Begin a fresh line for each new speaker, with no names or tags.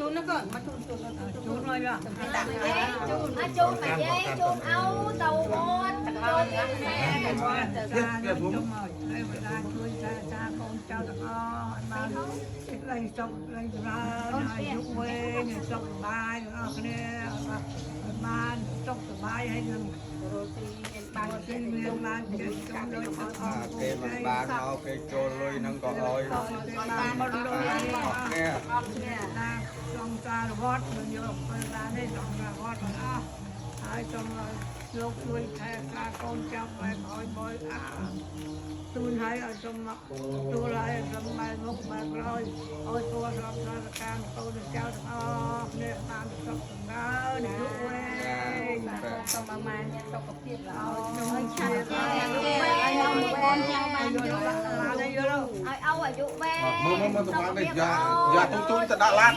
ូនណាកូនមកជូនជូន
ជូនហើយ
ដាក់
ជូនមកជូនមកយាយជូនអោទៅវត្តចូលទីផ្សារ
សាជុំមកហើយបដាជួយសាសាកូនចៅទាំងអស់ឲ្យបានសេចក្តីសុខក្តីចម្រើនអាយុវែងសុខសប្បាយទាំងអស់គ្នាឲ្យបានសុខសប្បាយហើយនឹង
រស់ស៊ីមានបាន
បានទីមានបានចិត្តចំដោយអស់
អាគេមិនបានមកគេចូលលុយហ្នឹងក៏ឲ្យ
បានមកលុយ
អស់គ្នា
អស់គ្នា
តាសង្សារវត្តមិនយកទៅបានទេសង្សារវត្តទាំងអស់ហើយសូមឲ្យលោកជួយថែរក្សាកូនចៅបែបឲ្យបយអាទូនហើយឲ្យសូមមកទទួលហើយសូមបែរមុខបែរក្រោយឲ្យពលរដ្ឋសារកានកូនចៅទាំងអស់គ្នាបានសុខសម្រើនអាយុវែង
សូមអាម៉ាមានសុខភាពល្អ
ឲ្យឆាប់
ចាអាយុវែងកូនចៅបានយូរ
បានយល់
ឲ្យអោអាយុវែង
មើលមើលមើលទៅបាននេះយ៉ាយ៉ាទូទូទៅដាក់ឡាន